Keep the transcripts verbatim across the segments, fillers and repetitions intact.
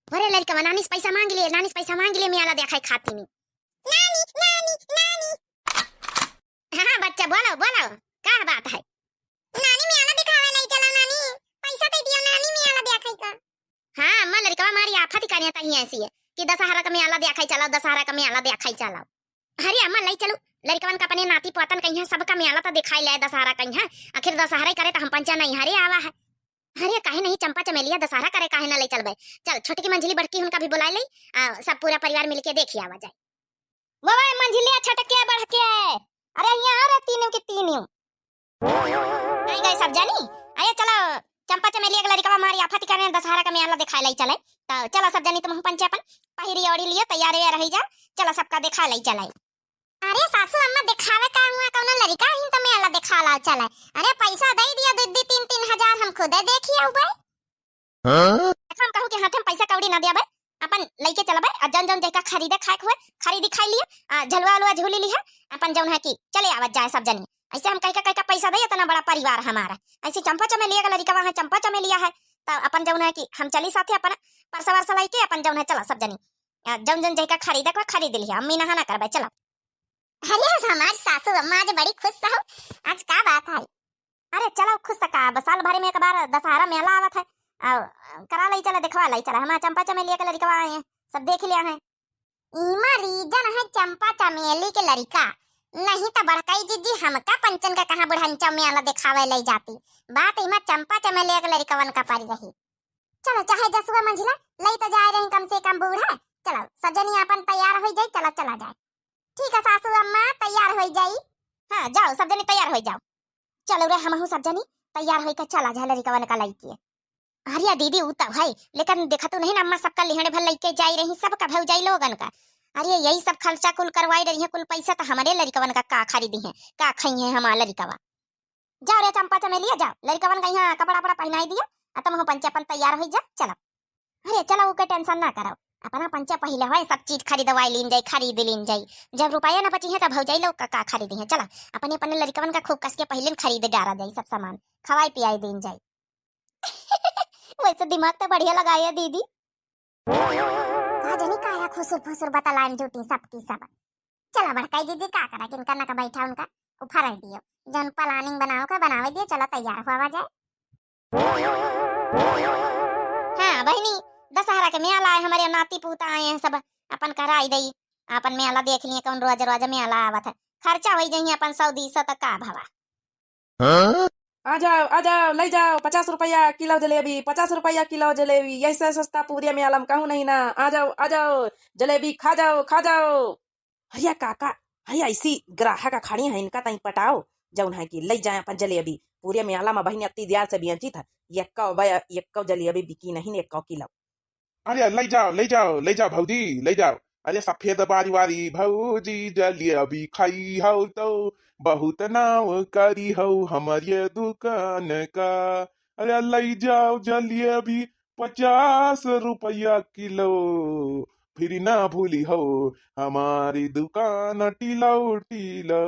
अरे लड़िकवा, नानी से पैसा मांग ले, नानी से पैसा मांग ले, मेला देखाई खातिर। नानी, नानी, नानी। हाँ, हाँ, बच्चा, बोलो, बोलो, का बात है? नानी, मेला देखावे लई चला, नानी। पैसा दे दियो, नानी, मेला देखाई का। हाँ, अम्मा, लड़िकवा मारी आफत ही करिया तही ऐसी है कि दशहरा का मेला देखाई चलाओ, दशहरा का मेला देखाई चलाओ। अरे अम्मा, लई चलो, लड़िकवन का अपने नाती पोतन कहिया सबका मेला तो देखाई ले दशहरा कहिया। आखिर दशहरा ही करे तो हम पंचा नहीं हरे आवा है। अरे काहे नहीं चंपा चमेलिया, दशहरा करे काहे ना लई चलबे? चल, छोटकी मंझली बड़की उनका भी बुलाए लई, आ, सब पूरा परिवार मिलके देखी आवा जाए। वो, वो, मंझलिया छटके बढ़के, अरे यहाँ आ रे तीनों की तीनों। आई गए सब जनी। अरे चलो, चंपा चमेलिया के लड़िकवा मारी आफत करे, दशहरा का मेला देखाए लई चले। तो चलो सब जनी, तुम पंचे अपन पहिरी ओढ़ी लियो, तैयार वैयार रही जा। चलो सबका देखाए लई चले। अरे सासू अम्मा, देखावे का हुआ, कौनो लड़िका ही तो मेला देखा लाओ चले। अरे पैसा दे दिया, दो, दो, तीन, तीन हजार, हम खुदे देखी आऊ बे। हाँ? हम कहू कि हाथे में पैसा कौड़ी ना दिया बे, अपन लइके चलबे, आ जौन जौन जैका खरीदे खाए के हुए, खरीदी खाई लिया, आ झलुआ उलुआ झूली लिहा, अपन जौन है कि चले आवत जाए सब जनी। ऐसे हम कह के, कह के पैसा दे, इतना बड़ा परिवार हमारा। ऐसे चंपा चमेलिया का लड़िकवा है, चंपा चमेलिया है, तो अपन जौन है कि हम चली साथे अपन परसा वरसा लइके, अपन जौन है चला सब जनी। आ जौन जौन जैका खरीदे के हुए, खरीद लिहा, अम्मी नहा ना करबे, चला। अरे, आज हमार सासू अम्मा आज बड़ी खुश हो, आज का बात है? अरे चलो, खुश त का, बस साल भर में एक बार दशहरा मेला आवत है, आ, करा लई चला, देखवा लई चला, हमार चंपा चमेलिया के लड़िकवा आए हैं, सब देख लिया है। इमा reason है चंपा चमेली के लड़िका, नहीं तो बड़काई जीजी हमका पंचन का कहाँ बुढ़ंचा मेला देखावे लई जाती, बात इमा चंपा चमेलिया के लड़िकवन का परी रही। चलो, चाहे जसुआ मंझिला, लई तो जाए रही कम से कम बूढ़ा। चलो, सब जनी अपन तैयार होई जाई, चलो, चला जाए। ठीक है सासू अम्मा, तैयार होई जाई। हाँ, जाओ, सब जनी तैयार होई जाओ। चलो रे, हमहू सब जनी तैयार होई के चला जाए लड़िकवन का लइके। अरे दीदी, ऊ तो है, लेकिन देखा तू नहीं ना, अम्मा सबका लिहड़े भर लइके जाई रही, सबका भौजाई लोगन का। अरे यही सब खर्चा कुल करवाई रही है, कुल पैसा तो हमारे लड़िकवन का, का खरीदी है, का खाई है हमार लड़िकवा। जाओ रे चंपा चमेलिया, जाओ, लड़िकवन का यहाँ कपड़ा वपड़ा पहनाई दिया, आ तुम हो पंचे अपन तैयार होई जा, चलो। अरे चलो, ओके tension ना करो, अपना पंचे पहिले होए, सब चीज खरीदवाई लीन जाई, खरीद लीन जाई। जब रुपया ना बची है तो भौजाई लोग का, का खरीदी है। चलो, अपने अपने लड़िकवन का खूब कस के पहिले खरीद डारा जाई, सब सामान खवाई पियाई दीन जाई। वैसे दिमाग तो बढ़िया लगाए है दीदी। का जनी काया खुसुर फुसुर बतलाइन जूटी सबकी सब। चला बड़काई दीदी, का करा, किनका ना का बैठा उनका उफार दियो, जौन planning बनाओ का बनावे दियो, चला तैयार हुआ जाए। हाँ बहिनी, दशहरा के मेला आए, हमारे नाती पूता आए हैं सब, अपन कराई दई, अपन मेला देख लिए, कौन रोज रोज मेला आवत है, खर्चा होई जइहे अपन सौ दीस तक का भवा। हाँ? आ जाओ, आ जाओ, लई जाओ, पचास रुपया किलो जलेबी, पचास रुपया किलो जलेबी, यही से सस्ता पूरे मेला में कहूँ नहीं ना। आ जाओ, आ जाओ, जलेबी खा जाओ, खा जाओ। अरे काका, अरे ऐसी ग्राहक खड़ी है, इनका ताई पटाओ, जौन है कि लई जाए अपन जलेबी। पूरे मेला में बहिनी अत्ती दियार से बेंचित है, यक्को बय-, यक्को जलेबी बिकी नहीं, यक्को किलो। अरे लई जाओ, लई जाओ, लई जाओ भौजी, लई जाओ। अरे सफेद बारी वाली भौजी जलेबी खाई हौ तो बहुत नाव करी हौ हमरे दुकान का। अरे लई जाओ जलेबी पचास रुपया किलो, फिर ना भूली हौ हमारी दुकान टिलौ टिलौ।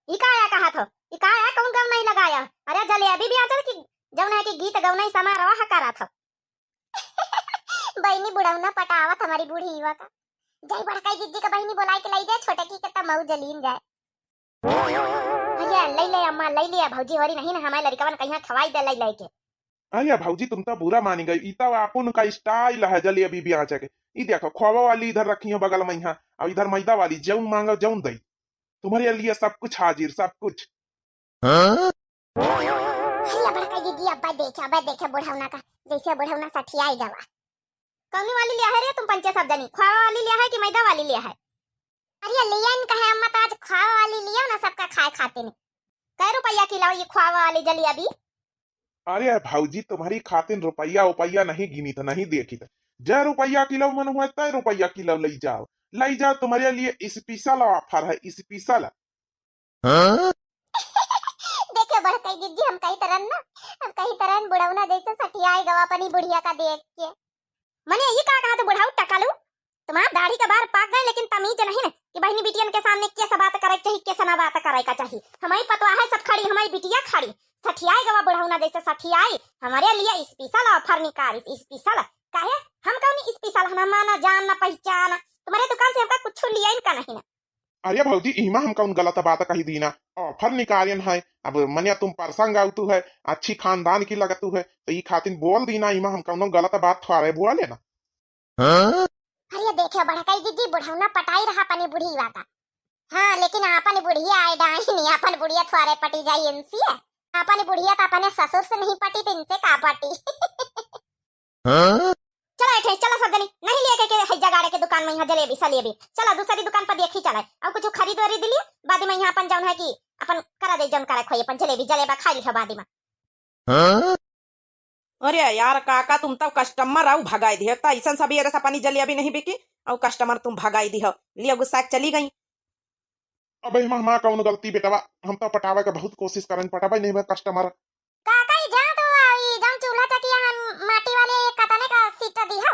ई का आया कहत हो? ई का आया, कौन गवनई लगाया? अरे जलेबी बेचत कि जौन है कि गीत गवनई समारोह करत हो। बहिनी बुढ़ौना पटावत हमारी बूढ़ी युवा का। जय बड़काई दीदी का बहिनी बोलाई के लाई जाए, छोटकी के तब मऊ जलीन जाए। अरे लई ले अम्मा, लई ले भौजी, होरी नहीं ना हमारे लड़िकवन कहिया खवाई दे लई लई के। अरे भौजी, तुम तो बुरा मानी गई, ई तो अपन का style है जलेबी बेचे के। ई देखो, खोवा वाली इधर रखी है बगल में यहाँ, और इधर मैदा वाली, जौन मांगो जौन दई। तुम्हारे लिए सब कुछ हाजिर, सब कुछ। हाँ? अरे बड़काई दीदी, अब्बा देखे, अब्बा देखे बुढ़ौना का, जैसे बुढ़ौना सठियाई गवा। कौनी वाली लिया है रे तुम पंचे सब जनी? खोवा वाली लिया है कि मैदा वाली लिया है? अरे लियन कहे अम्मा, तो आज खोवा वाली लियो ना सबका खाए खातिर। कै रुपया किलो ये खोवा वाली जलेबी? अरे भौजी, तुम्हारी खातिर रुपया उपया नहीं गिनित, नहीं देखित। जै रुपया किलो मन हुआ, तै रुपया किलो लई जाओ, लई जाओ, तुम्हारे लिए special offer है, special। हाँ? देखो बड़काई दीदी, हम कही तरन ना, हम कही तरन बुढ़ौना जैसे सठियाई गवा अपनी बुढ़िया का देख के। मने ये का कहा तू बुढ़ाऊ टकालू? तुम्हार दाढ़ी का बार पाक गए, लेकिन तमीज नहीं न कि बहिनी बिटियन के सामने कैसा बात करे के चाही, कैसा ना बात करे का चाही। हमारी पतवा है सब खड़ी, हमारी बिटिया खड़ी, सठियाई गवा बुढ़ौना जैसे सठियाई। हमारे लिए special offer निकालिस, special। काहे? हम हमार ना जान ना पहचान, तुम्हारे दुकान से हमका कुछ लिया इनका नहीं ना। अरे भौजी, इमा हम कौन गलत बात कही दीना? Offer निकालिन है, अब मनिया तुम प्रसंग आवतु है, अच्छी खानदान की लगतु है, तो ई खातिन बोल दीना, इमा हम कौनो गलत बात थोड़े बोले ना। हाँ? अरे देखियो बड़कई जिज्जी, बुढ़ौना पटाई रहा अपनी बुढ़िया का। हाँ, लेकिन आपन बुढ़िया आए डाइन, आपन बुढ़िया थोड़े पटी जाई इनसे। आपन बुढ़िया तो अपने ससुर से नहीं पटी, तो इनसे का पटी? हाँ? चला एठे, चला सब जनी, नहीं लिए के, के है जगाड़े के दुकान में यहाँ जलेबी सलेबी। चला दूसरी दुकान पर देखी चला, और कुछ खरीद वरीद लिए, बाद में यहाँ अपन जौन है कि अपन करा दे जौन करे खोई, अपन जलेबी जलेबा खा ली है बाद में। हाँ? अरे यार काका, तुम तो customer आउ भगाई दिहे, तो ऐसन सबेरे से अपनी जलेबी नहीं बिकी, और customer तुम भगाई दिहो, लियो गुस्सा के चली गई। अबे माँ, माँ कौन गलती बेटवा, हम तो पटावे के बहुत कोशिश करन, पटावे नहीं बे customer। काका, ई जा तो ई जौन चूल्हा चकिया हम माटी वाले कतने का सीट दी हो?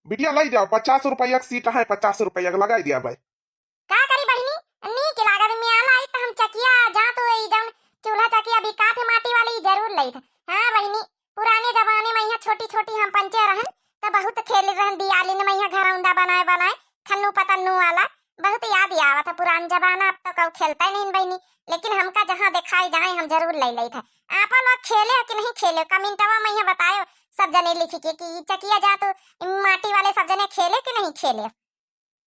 बिटिया लाई जाओ, पचास रुपया के सीट है, पचास रुपया के लगाई दिया भाई। का करी बहिनी, नीक लागत में आला आई त हम चकिया जा तो ई जौन चूल्हा चकिया बिकात है माटी वाली, ई जरूर लई था। हाँ बहिनी, पुराने जमाने में यहाँ छोटी छोटी हम पंचे रहन त बहुत खेल रहन दियालिन में यहाँ घरौंदा बनाए बनाए, खन्नू पतन्नू वाला। बहुत याद आवत है पुरान जमाना, अब तो कऊ खेलता ही नहीं बहिनी, लेकिन हमका जहाँ दिखाई जाए हम जरूर ले लेत है। आपा लोग खेले हो कि नहीं खेले हो? कमेंटवा में यहाँ बतायो सब जने लिख के कि ई चकिया जा तो माटी वाले सब जने खेले कि नहीं खेले।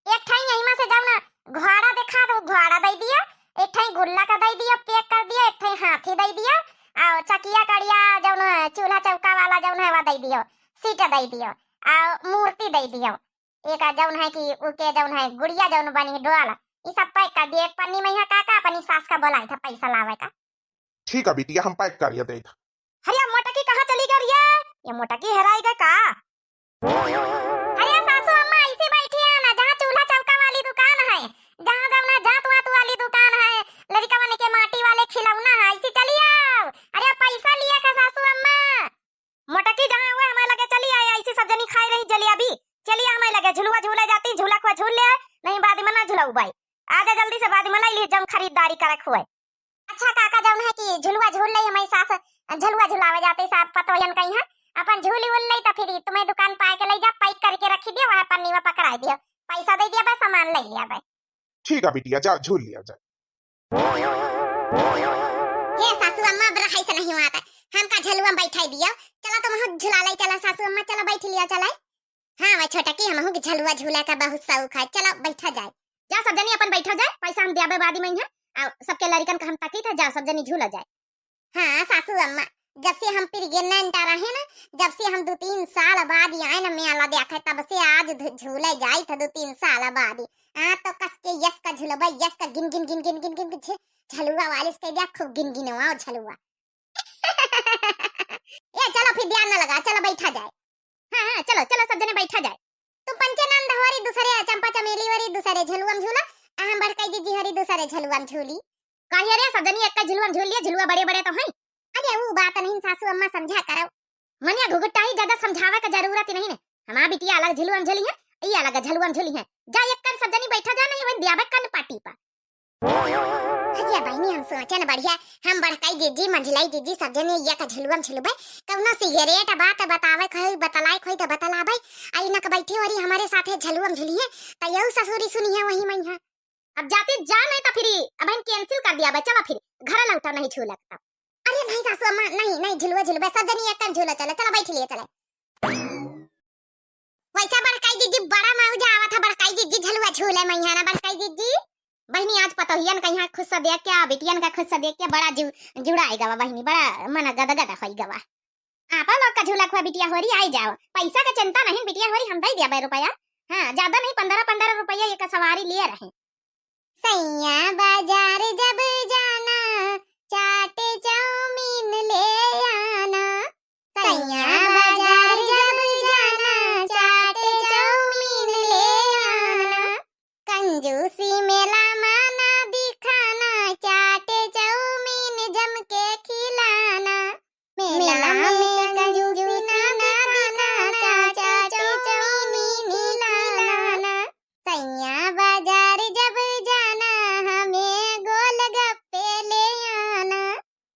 एक ठाई यही में से जाओ ना, घोड़ा देखा तो घोड़ा दे दिया, एक ठाई गुल्ला का दे दिया, pack कर दिया, एक ठाई हाथी दे दिया, और चकिया कड़िया जौन चूल्हा चौका वाला जौन है वह दे दियो, सीट दे दियो, और मूर्ति दे दियो। एक जौन है कि उके जौन है गुड़िया जौन बनी है डोल, ई सब pack कर दिए एक पन्नी में। यहाँ काका अपनी सास का बोलाई था पैसा लावे का। ठीक है बिटिया, हम pack करिए दे। अरे मोटकी कहाँ चली गई रे? ये मोटकी हेराई गई का? अरे सासू अम्मा ऐसे बैठी है ना, जहाँ चूल्हा चौका वाली दुकान है, जहाँ जौन है जात वात वाली दुकान है, लड़का मन के माटी वाले खिलौना है, ऐसे चली आओ। अरे पैसा लिया का सासू अम्मा? मोटकी जहाँ हुए हमारे लगे चली आए, ऐसी सब जनी खाए रही जलेबी। चलिए हमारे लगे झुलुआ झूले जाती, झूला खुआ झूल ले, नहीं बाद में ना झुलाऊ बाई। आजा जल्दी से, बाद में लाई ली जौन खरीदारी करे खुए। अच्छा काका, जौन है कि झुलुआ झूल ले, हमारी सास झुलुआ झुलावे जाते साहब पतोयन कहीं है, अपन झूली उल ले तो फिर तुम्हें दुकान पाए के ले जा, pack करके रखी दिया, वहाँ पन्नी में पकड़ाई दिया, पैसा दे दिया बस, सामान ले लिया बे। ठीक है बिटिया, जा झूल लिया जा। हे सासू अम्मा, अब रहाई से नहीं हुआ था, हमका झलुआ में बैठाई दियो। चला तुम हम झुला लाई, चला सासू अम्मा, चला बैठ लिया, चला। हाँ वह छोटा की हमहू के झलुआ झूला का बहुत शौक है, चला बैठा जाए। जा सब जनी अपन बैठा जाए, पैसा हम दिया बादी में है, और सबके लड़कन का हम ताकी था, जा सब जनी झूला जाए। हाँ सासू अम्मा, जब से हम pregnant रहे ना, जब से हम दो तीन साल बाद ही आए ना मेला देखे, तब से आज झू-, झूले जाई था दो तीन साल बाद ही। हाँ तो कस के यस का झुलबा, यस का गिन गिन गिन गिन गिन गिन झ-, झलुआ वाले से कह दिया खूब गिन गिनवाओ झलुआ। ए चलो फिर ध्यान न लगा, चलो बैठा जाए। हाँ हाँ चलो चलो सब जने बैठा जाए। तुम पंचे नंद होरी दूसरे, चंपा चमेली होरी दूसरे झलुआ में झूला, आ हम बड़काई जिज्जी होरी दूसरे झलुआ में झूली। काहे रे, सब जनी एक झुलुआ में झूल लिए, झुलुआ बड़े बड़े तो हैं। अरे वो बात नहीं सासू अम्मा, समझा करो। मनिया घुघुटाही ज्यादा समझावे का जरूरत ही नहीं ने। हमार बिटिया अलग झुलुआ में झूली है, ये अलग झलुआ में झूली है। जा एक कर सब जनी बैठा जा, नहीं वही दियाबे कन पाटी पर। अरे बहनी, हम सोचन बढ़िया, हम बड़काई जिज्जी, मंझलाई जिज्जी, सब जने एक झलुआ में झुलबे। कौनो सिगरेट बात बतावे खोई, बतलाए खोई तो बतलाबे। आई नक बैठी होरी हमारे साथे झलुआ में झूली है, तो यहू ससुरी सुनी है वही में है। अब जाती जा, नहीं तो फिर अब हम cancel कर दिया बे। चलो फिर घर लौटा, नहीं झूलत तब। अरे नहीं सासू अम्मा, नहीं, नहीं झुलुआ झुलबे, सब जनी एक झूला चले, चलो बैठ लिए चले। वैसा बड़काई जिज्जी बड़ा मौजा आवा था, बड़काई जिज्जी झलुआ झूले मैया ना बड़काई जिज्जी। बहनी आज पतोहियन का यहाँ खुश से देख के, बिटियन का खुश से देख के बड़ा जु-, जुड़ाए गवा बहनी, बड़ा मन गदगद होई गवा। आपा लोग का झूला खुआ बिटिया होरी आई जाओ, पैसा का चिंता नहीं बिटिया होरी, हम दे दिया बे रुपया। हाँ ज्यादा नहीं, पन्द्रह पन्द्रह रुपया एक सवारी लिए रहे। सैया बाजार जब जाना, चाट चाउमीन ले आना। सैया बाजार जब जाना, चाट चाउमीन ले आना। कंजूसी मेला माना दिखाना, चाट चाउमीन जम के खिलाना। मेला में कंजूसी ना दिखाना, चाट चाउमीन खिलाना। सैया बाजार जब जाना, हमें गोलगप्पे ले आना।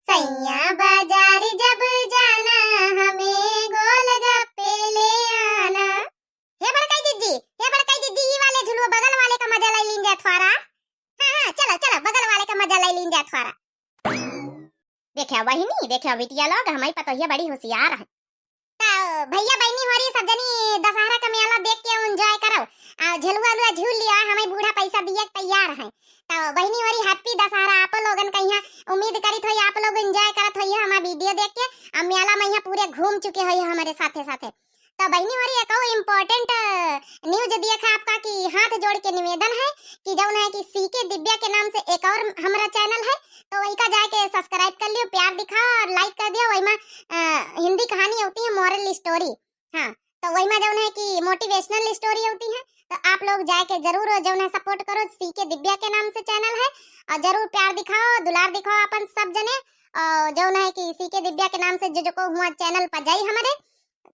सैया बाजार जब जाना, हमें तीन जात फारा। देखा बहिनी, देखा बिटिया लोग, हमरी पतोहिया बड़ी होशियार है। त भइया बहिनी होरी सब जनी दशहरा का मेला देख के enjoy करो, आ झलुआ उलुआ झूल लिया, हमरी बूढ़ा पैसा दिए के तैयार है। त बहिनी होरी happy दशहरा आप लोगन का। यहाँ उम्मीद करित होई आप लोग enjoy करत होई हमार video देख के। अब मेला में यहाँ पूरे घूम चुके होई हमरे साथे साथे। त बहिनी होरी एक और important news दिया था आपका कि हाथ जोड़ के निवेदन है कि जौन है कि सीके दिव्या के नाम से एक और हमारा channel है, तो वही का जाके subscribe कर लियो, प्यार दिखाओ और like कर दियो। वही में अ, हिंदी कहानी होती है, moral story। हाँ, तो वही में जौन है कि motivational story होती है, तो आप लोग जाके जरूर जौन है support करो। सीके दिव्या के नाम से channel है और जरूर प्यार दिखाओ, दुलार दिखाओ अपन सब जने। और जौन है कि सीके दिव्या के नाम से जो जो को हुआ channel पर जाई हमारे,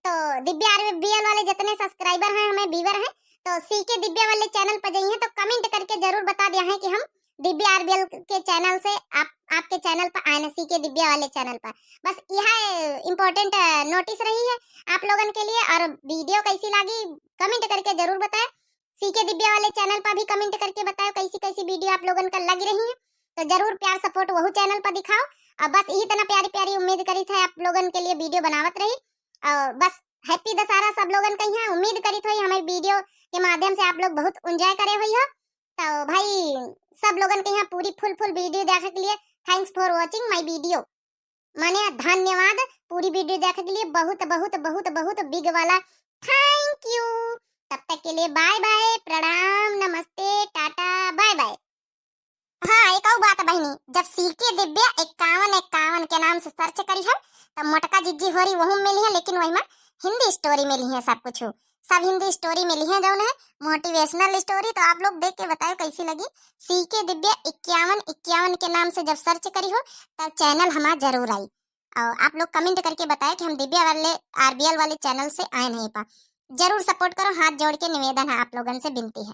तो दिव्या आरबीएल वाले जितने subscriber हैं, हमें viewer हैं, तो सीके दिव्या वाले channel पर जाइए तो comment करके जरूर बता दिया है कि हम दिव्या आरबीएल के channel से आप, आपके channel पर आए ना, सीके दिव्या वाले channel पर। बस यह important notice रही है आप लोगन के लिए। और video कैसी लगी comment करके जरूर बताएं। सीके दिव्या वाले channel पर भी comment करके बताओ कैसी कैसी video आप लोगन का लग रही है, तो जरूर प्यार support वहू channel पर दिखाओ। और बस यही तना प्यारी प्यारी उम्मीद करित है आप लोगन के लिए video बनावत रही। और बस happy दशहरा सब लोगन का। यहाँ उम्मीद करित होई हमारी video के माध्यम से आप लोग बहुत enjoy करे होई हो। तो भाई सब लोगन के यहाँ पूरी full full video देखे के लिए thanks for watching my video, माने धन्यवाद। पूरी video देखे के लिए बहुत बहुत बहुत बहुत big वाला thank you। तब तक के लिए bye bye, प्रणाम, नमस्ते, टाटा, bye bye। हाँ, एक और बात बहिनी, जब सीके दिव्या इक्यावन इक्यावन के नाम से search करी हम, तब मोटका जिज्जी होरी वहू मिली है, लेकिन वही में हिंदी story मिली है सब कुछ, सब हिंदी story मिली है जौन है motivational story। तो आप लोग देख के बताओ कैसी लगी। सीके दिव्या इक्यावन इक्यावन के नाम से जब search करी हो, तब channel हमार जरूर आई। और आप लोग comment करके बताएं कि हम दिव्या वाले आरबीएल वाले channel से आए नहीं पा। जरूर support करो, हाथ जोड़ के निवेदन है आप लोगन से, विनती है।